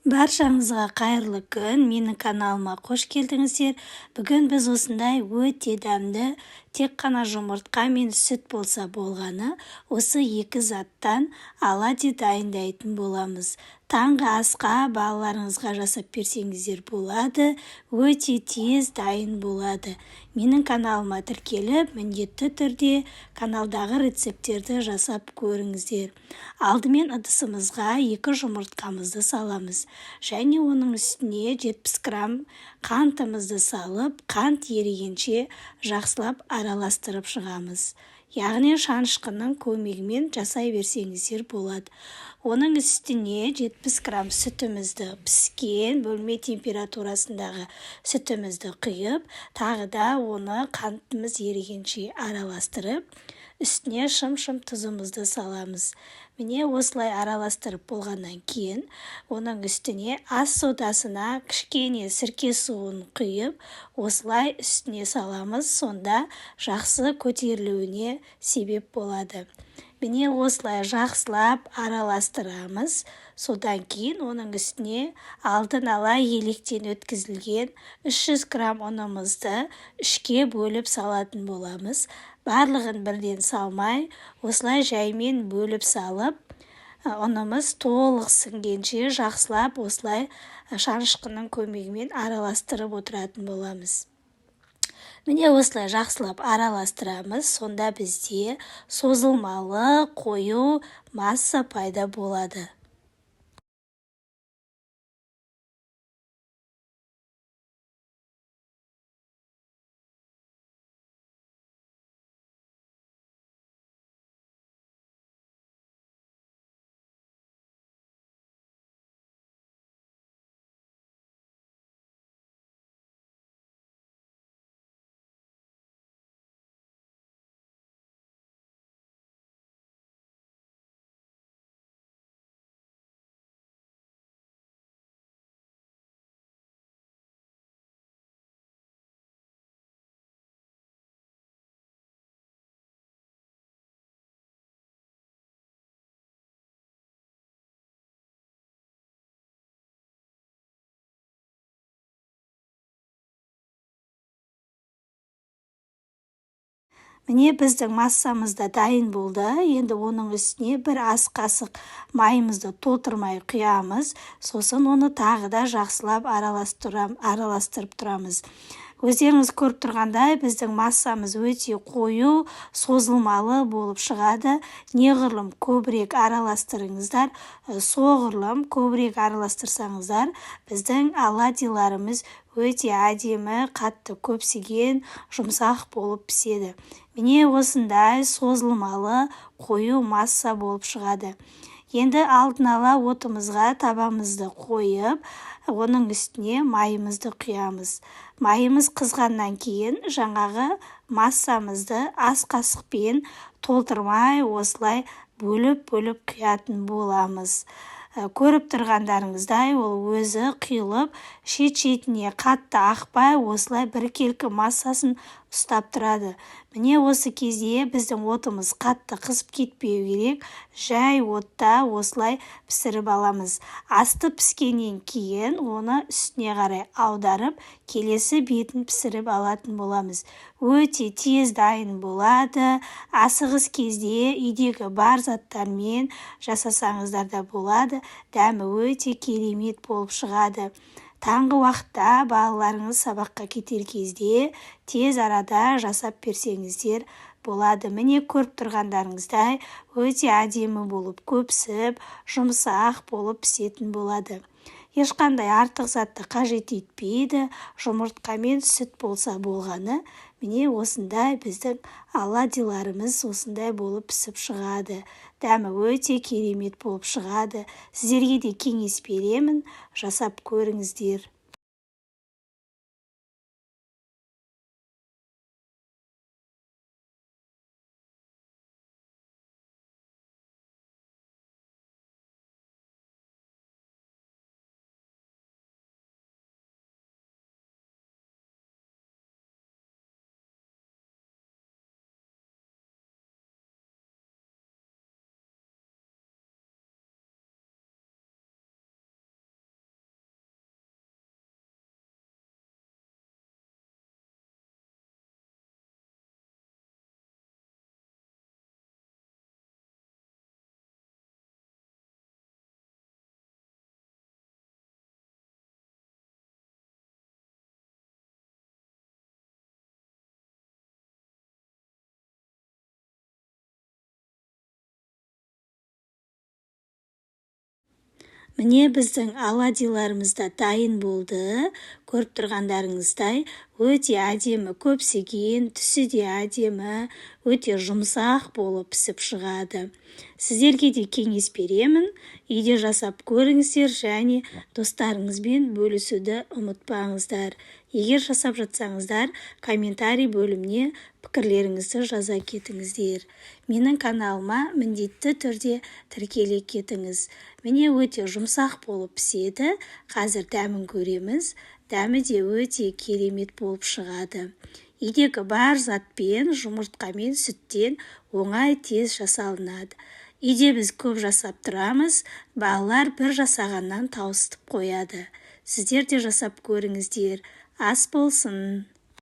Баршаңызға қайырлы күн! Менің каналыма қош келдіңіздер. Бүгін біз осындай өте дәмді, тек қана жұмыртқа мен сүт болса болғаны, осы екі заттан оладьи дайындайтын боламыз. Таңғы асқа балаларыңызға жасап берсеңіздер болады, өте тез дайын болады. Менің каналыма тіркеліп, міндетті түрде каналдағы рецепттерді жасап көріңіздер. Алдымен ыдысымызға 2 жұмыртқамызды саламыз және оның үстіне 70 грамм қантымызды салып, қант ерігенше жақсылап араластырып шығамыз. Яғни шанышқының көмегімен жасай берсеңіздер болады. Оның үстіне 70 грамм сүтімізді, піскен бөлме температурасындағы сүтімізді құйып, тағы да оны қантымыз ерігенше араластырып, үстіне шым-шым тұзымызды саламыз. Міне осылай араластырып болғаннан кейін, оның үстіне ас содасына кішкене сірке суын құйып, осылай үстіне саламыз, сонда жақсы көтерілуіне себеп болады. Міне осылай жақсылап араластырамыз. Содан кейін оның үстіне алдын ала електен өткізілген 300 грамм ұнымызды 3-ке бөліп салатын боламыз. Барлығын бірден салмай, осылай жаймен бөліп салып, ұнымыз толық сіңгенше жақсылап осылай шанышқының көмегімен араластырып отыратын боламыз. Міне осылай жақсылап араластырамыз, сонда бізде созылмалы қою масса пайда болады. Міне біздің массамыз да дайын болды. Енді оның үстіне бір ас қасық майымызды толтырмай құямыз. Сосын оны тағы да жақсылап араластырып тұрамыз. Өздеріңіз көріп тұрғандай, біздің массамыз өте қою, созылмалы болып шығады. Неғұрлым көбірек араластырыңыздар, соғұрлым көбірек араластырсаңыздар, біздің оладьиларымыз өте әдемі, қатты көпсіген, жұмсақ болып піседі. Міне осындай созылмалы қою масса болып шығады. Енді алдын ала отымызға табамызды қойып, оның үстіне майымызды құямыз. Майымыз қызғаннан кейін жаңағы массамызды ас қасықпен толтырмай осылай бөліп-бөліп құятын боламыз. Көріп тұрғандарыңыздай, ол өзі құйылып, шет-шетіне қатты ақпай, осылай біркелкі массасын ұстап тұрады. Міне осы кезде біздің отымыз қатты қызып кетпеу керек, жай отта осылай пісіріп аламыз. Асты піскеннен кейін оны үстіне қарай аударып, келесі бетін пісіріп алатын боламыз. Өте тез дайын болады. Асығыс кезде үйдегі бар заттармен жасасаңыздар да болады. Дәмі өте керемет болып шығады. Таңғы уақытта балаларыңыз сабаққа кетер кезде тез арада жасап берсеңіздер болады. Міне көріп тұрғандарыңыздай, өте әдемі болып көпсіп, жұмсақ болып пісетін болады. Ешқандай артық затты қажет етпейді. Жұмыртқа мен сүт болса болғаны. Міне осындай біздің оладьиларымыз осындай болып пісіп шығады. Дәмі өте керемет болып шығады. Сіздерге де кеңес беремін, жасап көріңіздер. Міне, біздің оладьиларымыз да дайын болды. Көріп тұрғандарыңыздай, өте әдемі көпсіген, түсі де әдемі, өте жұмсақ болып пісіп шығады. Сіздерге де кеңес беремін, үйде жасап көріңіздер және достарыңызбен бөлісуді ұмытпаңыздар. Егер жасап жатсаңыздар, комментарий бөліміне пікірлеріңізді жаза кетіңіздер. Менің каналыма міндетті түрде тіркеле кетіңіз. Міне, өте жұмсақ болып піседі. Қазір дәмін көреміз. Дәмі де өте керемет болып шығады. Үйдегі бар затпен, жұмыртқа мен сүттен оңай, тез жасалынады. Үйде біз көп жасап тұрамыз, балалар бір жасағаннан тауысып қояды. Сіздер де жасап көріңіздер. Ас болсын!